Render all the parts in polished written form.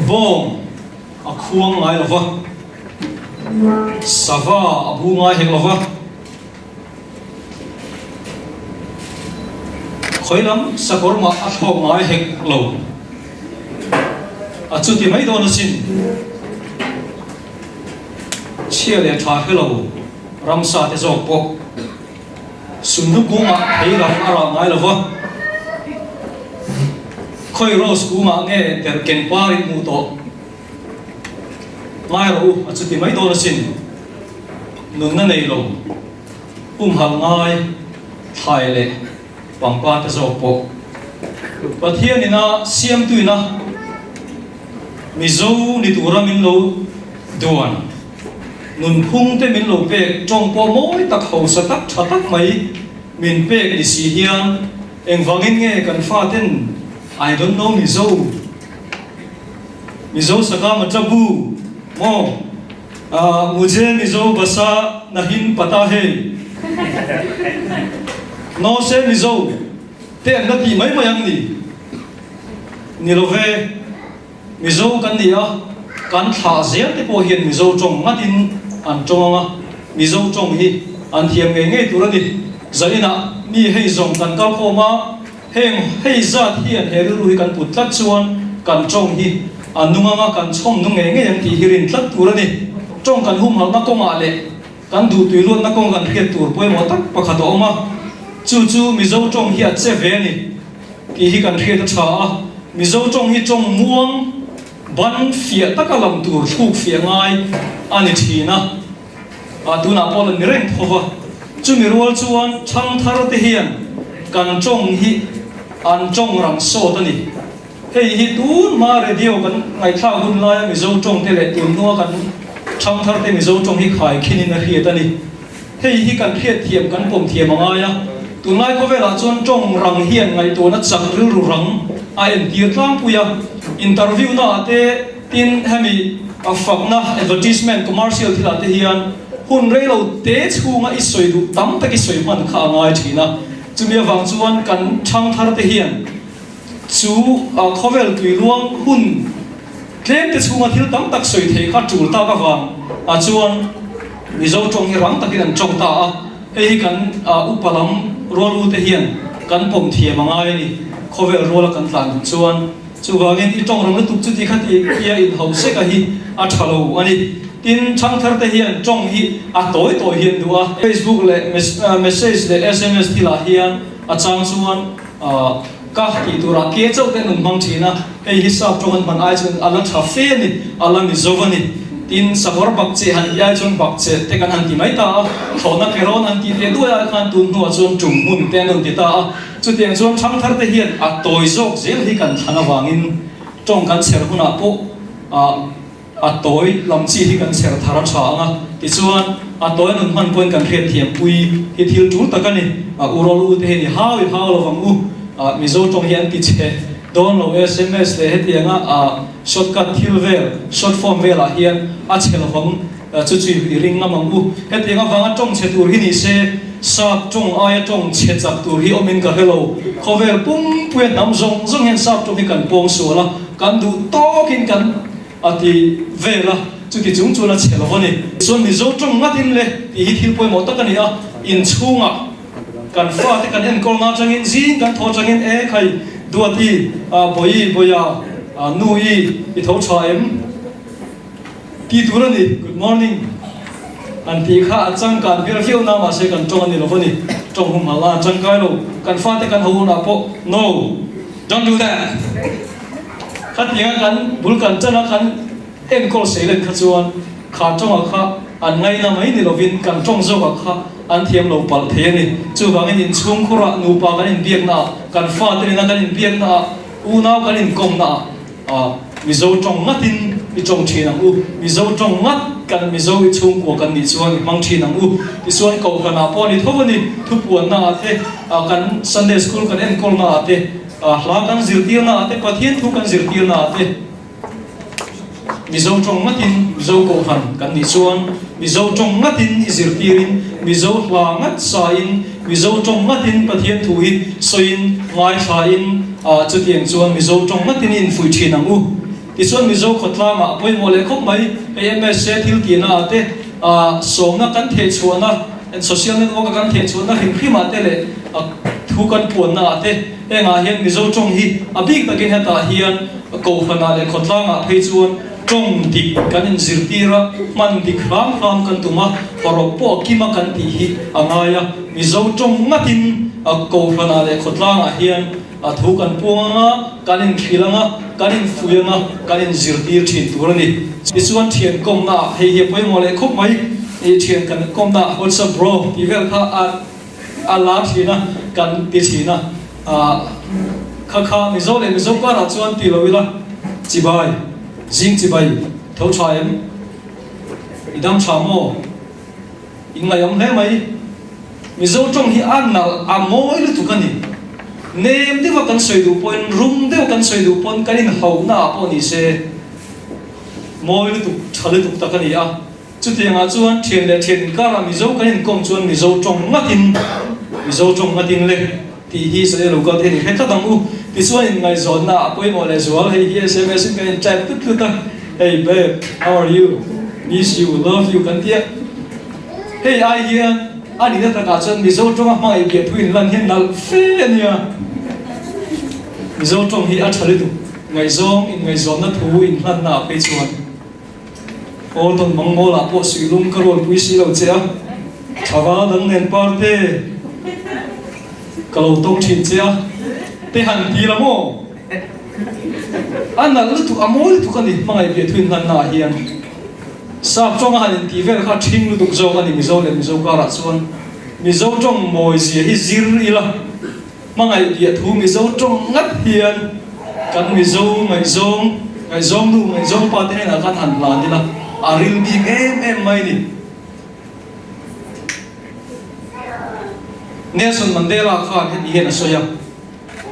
Bawng a khuang ngai lo va, sava a bu ngai hek lo va. Khawi lam sakawr mah a thlawk ngai hek lo. A chuti mai dawn asin. Chhia leh tha hre lo ramsa te zawk pawh Sunnu kungah thei ram a rah ngai lo va. Khawi rose kungah nge derhken par in hmuh tawh? Ngai rawh u, a chuti mai dawn asin. Nunna nei lo, humhalh ngai, thlai leh pangpar te zawk pawh. Pathian ina siamtuina Mizo ni tura min lo duan, nunphung te min lo pek tawng pawh mawi tak, hausa tak, tha tak mai min pek ni si hian engvangin nge kan faten I don't know Mizo? Mizo saka matlab u maw? Mujhe Mizo basa nahin pata hei. No se Mizo te an la tih mai mai ang ni. Ni lo ve, Mizo kan ni a, kan thlah zel te pawh hian Mizo tawng ngatin an tawng ang a, Mizo tawng hi an thiam ngei ngei tur a ni. Zainah mi hei zawng kan kal khawm a, Heng hei zat hian he rilru hi kan put tlat chuan kan tawng hi a nung anga kan chhawm nung ngei ngei ang tih hi rin tlat tur a ni. Tawng kan humhalhna kawngah leh kan duhtui luatna kawng kan hriat tur pawimawh tak pakhat a awm a, chu chu Mizo tawng hi a che ve a ni tih hi kan hriat a tha a. Mizo tawng hi tawng muang ban fiah taka lam tur thluk fiah ngai a ni thin a. Ah tunah pawh la ni reng tho va, chumi rual chuan thangthar te hian kan tawng hi an tawng rang sawt a ni. Hei hi tun hma radio kan ngaihthlak hun laia Mizo tawng te leh tun hnua kan thangthar te Mizo tawng hi khai khinin a hriat a ni. Hei hi kan hriat thiam kan pawm thiam a ngai a, tunlai khawvelah chuan tawng rang hian ngaihtuahna chak rilru rang a entir tlangpui a, interview naah te, Tin, hemi a fakna, advertisement, commercial thilah te hian hun rei lo te chhunga i sawi duh tam tak i sawi hman kha a ngai thin a. Chumi avang chuan kan thangthar te hian chu khawvel tuiluang hun tlem te chhunga thil tam tak sawi theih kha tul tak avang ah chuan Mizo tawng hi rang takin an tawng ta a. Hei hi kan upa lam rual u te hian kan pawm thiam a ngai a ni. Khawvel ruala kan tlan duh chuan. Chuvangin i tawng ram lutuk chuti kha ti tia inhau sek a hi a tha lo a ni. Tin, thangthar te hian tawng hi a tawi tawi hian duh a. Facebook leh message leh sms thilah hian a chang chuan ka tih turah ke chauh te an rawn hmang thin a, hei hi sap tawng an hman ai chuan a la tha fe a ni, a la ni zo a ni. Tin, sakawr bakcheh han tih ai chuan bakcheh te kan han ti mai ta a, thlawhna kerawn han tih teh duai ai khan tun hnuah chuan tum hmun te an rawn ti ta a. Chutiang chuan thangthar te hian a tawi zawk zel hi kan thlan avangin tawng kan chher hunah pawh a tawi lam chi hi kan chher thar a tha ang a, tichuan a tawi nun hman pawhin kan hriatthiam pui hi thil tul tak a ni. U rawl u te hian i hau i hau lovang u, Mizo tawng hi an ti chhe dawn lo sms leh hetianga shortcut thil vel, short form velah hian a chhe lovang. Chu chu i ring ngam ang u. Hetiang avanga tawng chhe tur hi ni se, sap tawng aia tawng chhe chak tur hi awmin ka hre lo. Khawvel pumpuia hnam zawng zawng hian sap tawng hi kan pawng sual a, kan duh tawkin kan a ti vel a, chuti chung chuan a chhe lo a ni. Chuan Mizo tawng ngatin le tih hi thil pawimawh tak a ni a, inchhungah kan fate kan enkawl nga atangin zing kan thaw atangin e khai Duati, Bawi, Bawia, Nu-i i tho tha em? Ti tur a ni, Good morning an tih kha a changkan hmel viau na mahse kan tawng a ni lo a ni, tawng humhalh a changkai lo, kan fate kan ho hunah pawh No, don't do that khatianga kan bul kan tan a kan enkawl sei len kha chuan kha tawngah kha an ngaina mai ni lovin kan tawng zawkah kha an thiam lo palh thei a ni. Chuvangin inchhungkhurah nupa kan inbiaknaah, kan fate nena kan inbiaknaah, unau kan inkawmnaah, Mizo tawng ngatin i tawng thin ang u, Mizo tawng ngat kan Mizo i chhungkua kan nih chuan i hmang thin ang u. Tichuan Kohhranah pawh a ni tho a ni, thupuanna ah te, kan Sunday School kan enkawlna ah te, hla kan zirtirna ah te, Pathian thu kan zirtirna ah te Mizo tawng ngatin Mizo Kohhran kan nih chuan Mizo tawng ngatin i zirtirin, Mizo hla ngat sain, Mizo tawng ngatin Pathian thu hi sawiin, ngaithlain, chutiang chuan Mizo tawng ngatin i infuih thin ang u. Tichuan Mizo khawtlangah a pawimawh leh khawp mai, hei MSA thil tihna ah te, sawmna kan thehchhuahna, social network a kan thehchhuahna hrim hrim ah te leh thu kan puanna ah te, hengah hian Mizo tawng hi a bik takin hetah hian Kohhran ah leh khawtlangah phei chuan tawng dik kan inzirtir a, hman dik hram hram kan tum a, hawrawp pawh a kim a kan tih hi a ngai a, Mizo tawng ngatin Kohhran ah leh khawtlangah hian A thu kan puang anga, kan inhrilh anga, kan infui anga, kan inzirtir thin tur a ni. Tichuan thian kawmna ah hei hi a pawimawh leh khawp mai, i thian kan kawmna ah what's up bro tih vel kha a a lar thin a, kan ti thin a, ah kha kha Mizo leh Mizo karah chuan ti lo ila, chibai, zing chibai, tho tha em? I dam tha maw? I ngaihawm hle mai. Mizo tawng hi a nalh, a mawi lutuk a ni. Nem deuha kan sawi duh pawhin, rum deuh kan sawi duh pawn kan inhauhna ah pawh ni se mawi lutuk, tha lutuk tak a ni a. Chutiangah chuan thian leh thian inkarah Mizo kan inkawm chuan Mizo tawng ngatin, Mizo tawng ngatin le tih hi sawi a lo kal thei a ni. Hre tlat ang u. Tichuan inngaihzawnna ah pawimawh leh zual, hei hi sms in kan in type tlut tlut a, Hey babe, how are you? Miss you, love you kan ti a. Hei ai hian a nihna takah chuan Mizo tawnga hmangaih biah thu inlan hian nalh fe a nia. Mizo tawng hi a tha lutuk, ngaihzawng inngaihzawnna thu inhlanna ah phei chuan Aw tawn mang mawlah pawh suihlung ka rualpui si lo che a, thava dang nen parte ka lo tawng thin che a, te han ti la maw? A nalh lutuk, a mawi lutuk a ni hmangaih biah thu inhlanna ah hian. Sap tawnga han intih vel kha ṭhing lutuk zawk a ni Mizo leh Mizo karah chuan Mizo tawng mawi zia hi zir ila hmangaih biah thu Mizo tawng ngat hian kan Mizo ngaihzawng ngaihzawng nu ngaihzawng pa te hnenah khan han hlan ila a ril bik em em mai ni. Nelson Mandela khan heti hian a sawi a.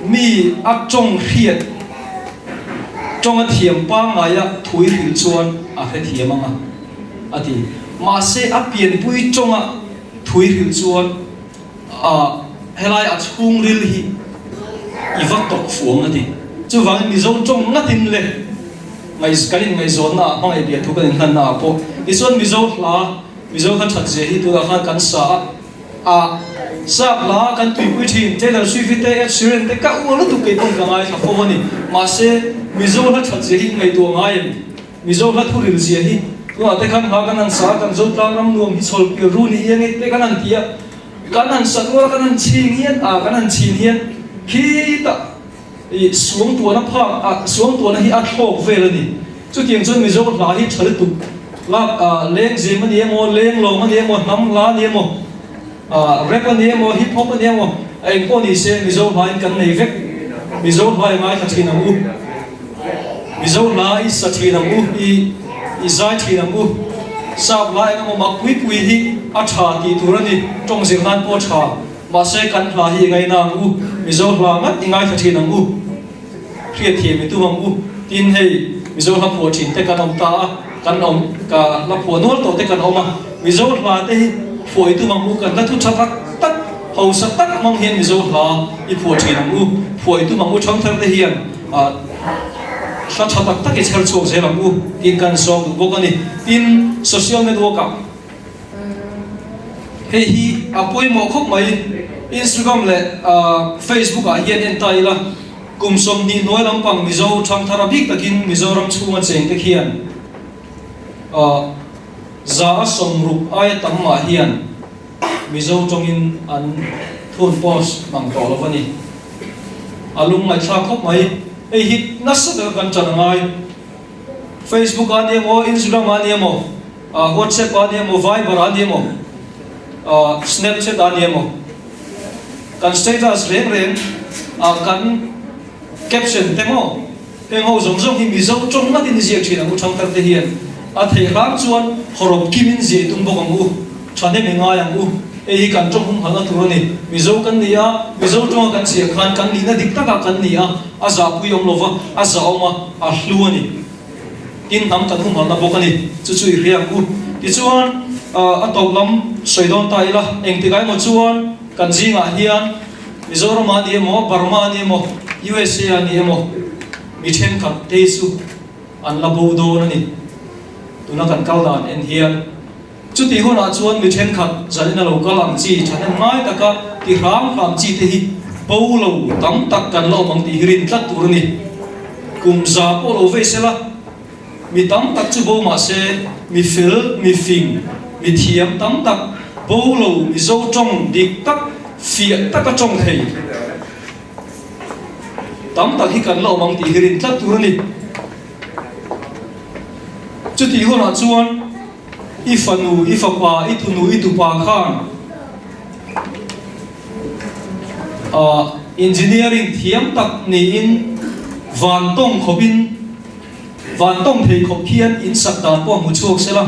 Mi a tawng hriat, tawng a thiam pangngaia thui hrilh chuan a hrethiam ang a, a ti. Mahse, a pianpui tawnga thui hrilh chuan a helai a chhungril hi i va tawk fuh ang, a ti. Chuvangin Mizo tawng ngatin le kan inngaihzawnna ah hmangaih biah thu kan inhlanna ah pawh tichuan Mizo hla, Mizo hla that zia hi tunah khan kan sa a. A sap hla kan tuipui thin, Taylor Swift te, Ed Sheeran te ka uar lutuk kei pawn ka ngaithla fo a ni. Mahse, Mizo hla that zia hi ngaihtuah ngai em? Mizo hla thu ril zia hi tunah te khan hla kan han sa a, kan Zotlang ram nuam hi chhawl pial ru ni iang e te kan han ti a, kan han sat rual a kan han chhing hian, a kan han chhin hian khitah I suangtuahna phak a, suangtuahna hi a thlawk vel a ni. Chutiang chuan Mizo hla hi tha lutuk lak a, lengzem a ni emaw, lenglawng a ni emaw, hnam hla a ni emaw, rap a ni emaw, hip hop a ni emaw, a eng pawh ni se Mizo hla in kan nei vek. Mizo hla i ngaithla thin ang u. Mizo hla i sa thin ang u, i i zai thin ang u. Sap hla eng emaw mak pui pui hi a tha tih tur a ni, tawng zir nan pawh a tha. Mahse kan hla hi i ngaina ang u, Mizo hla ngat i ngaithla thin ang u, hriatthiam i tum ang u, tin hei Mizo hla phuah thin te kan awm ta a, kan awm ka hla phuah nual tawh te kan awm a, Mizo hla te hi phuah i tum ang u, kan hla thu tha tak tak, hausa tak hmang hian Mizo hla i phuah thin ang u, phuah i tum ang u thangthar te hian hla tha tak tak i chher chhuak zel ang u, tin kan sawm duh bawk a ni. Tin, social network ah. Hei hi a pawimawh khawp mai. Instagram leh Facebook ah hian en ta ila, kum 20 hnuai lampang Mizo thangthar a bik takin Mizoram chhunga cheng te khian 60% aia tam mah hian Mizo tawngin an thun post mang tawh lo a ni. A lungngaihthlak khawp mai. Hei hi nasa taka kan ṭan a ngai. Facebook ah a ni emaw, Instagram ah a ni emaw, WhatsApp ah a ni emaw, Viber ah a ni emaw, Snapchat ah a ni emaw, kan status reng reng ah kan caption te maw heng ho zawng zawng hi Mizo tawng ngatin i ziak thin ang u thangthar te hian a theih hram chuan hawrawp kimin ziah i tum bawk ang u, thahnem i ngai ang u, hei hi kan tawng humhalhna tur a ni. Mizo kan ni a, Mizo tawnga kan ziah khan kan nihna dik takah kan ni a, a zahpui awm lova, a zahawm a, a hlu a ni. Tin hnam kan humhalhna bawk a ni. Chu chu i hria ang u. Tichuan, a tawp lam sawi dawn ta ila, engtikah emaw chuan kan zingah hian Mizoram ah ni emaw, Burma ah ni emaw, USA ah ni emaw, mi thenkhat te hi chu. an la bo dawn a ni. Tuna kan kal dan en hian chutih hunah chuan mi thenkhat zanin a lo kal ang chi thahnem ngai taka ti hram hram chi te hi bo lo tam tak kan la awm ang tih hi rin tlat tur a ni. Kum za pawh lo vei sela mi tam tak chu bo mah se mi fel, mi fing, mi thiam tam tak bo lo Mizo tawng dik tak fiah taka tawng thei. Tam tak hi kan la awm ang tih hi rin tlat tur a ni. Chutih hunah chuan i fanu, i fapa, i tunu, i tupa khan ah engineering thiam tak niin van tawng khawpin van tawng thei khawp hian in sak dan pawh a hmu chhuak sela.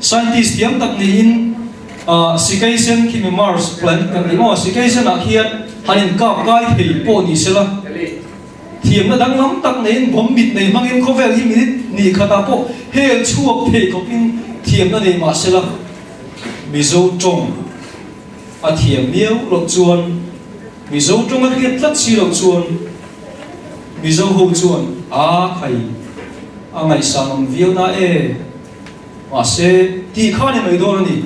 Scientist thiam tak niin Sikei sen khi mi Mars planet kan tih maw? Sikei senah khian han inkap kai thei pawh ni sela, thiamna danglam tak neiin bomb mit nei hmangin khawvel hi minute ni khatah pawh hel chhuak thei khawpin thiamna nei mah sela, Mizo tawng a thiam miau loh chuan, Mizo tawng a hriat tlat si loh chuan Mizo ho chuan a khai a ngaihsan awm viau na e. Mahse, tih kha ni mai dawn a ni.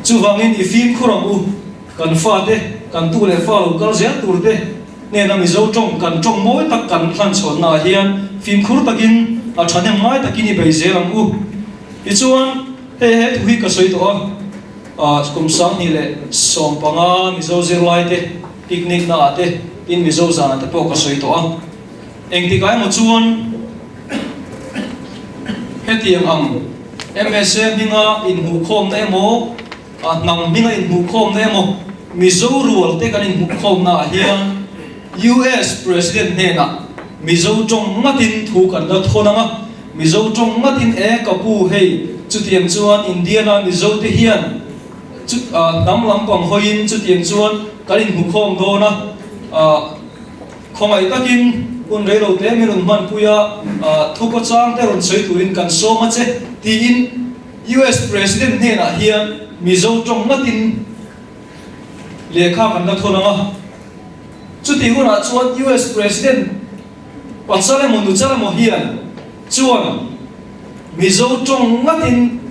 Chuvangin i fimkhur ang u, kan fate, kan tu leh fa lo kal zel tur te hnena Mizo tawng kan tawng mawi tak kan hlanchhawnna ah hian fimkhur takin a thahnem ngai takin i bei zel ang u. Tichuan, hei he thu hi ka sawi tawh a, kum 2015 Mizo zirlai te picnic na ah te, tin Mizo zanah te pawh ka sawi tawh a. Engtikah emaw chuan hetiang ang MSA hminga inhmuhkhawmna emaw, hnam hminga inhmuhkhawmna emaw, Mizo rual te kan inhmuhkhawmna ah hian US President hnenah Mizo tawng ngatin thu kan la thawn ang a, Mizo tawng ngatin e ka pu hei chutiang chuan Indiana Mizo te hian hnam lampang hawiin chutiang chuan kan inhmuhkhawm dawn a. Khawngaih takin hun rei lo te min rawn hmanpui a, thukaw chang te rawn sawi turin kan sawm a che, tiin US President hnenah hian Mizo tawng ngatin lehkha kan la thawn ang a. Chutih hunah chuan US President pasal emaw nuchal emaw hian chuan Mizo tawng ngatin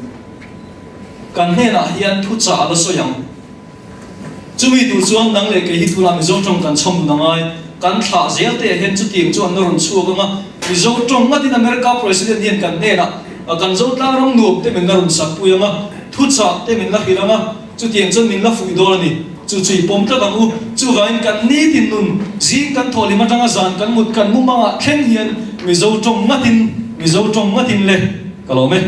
kan hnenah hian thuchah a la sawi ang. Chumi tur chuan nang leh kei hi tunah Mizo tawng kan chhawm dun angai. Kan thlah zel te ah hian chutiang chu an la rawn chhuak ang a, Mizo tawng ngatin America President hian kan hnenah kan Zo tlang ram nuam te min la rawn sak pui ang a, thuchah te min la hrilh ang a, chutiang chuan min la fuih dawn a ni. Chu chu i pawm tlat ang u. Chuvangin kan nitin nun, zing kan thawhlim atanga zan kan mut kan mumangah thleng hian Mizo tawng ngatin, Mizo tawng ngatin le ka lawm e.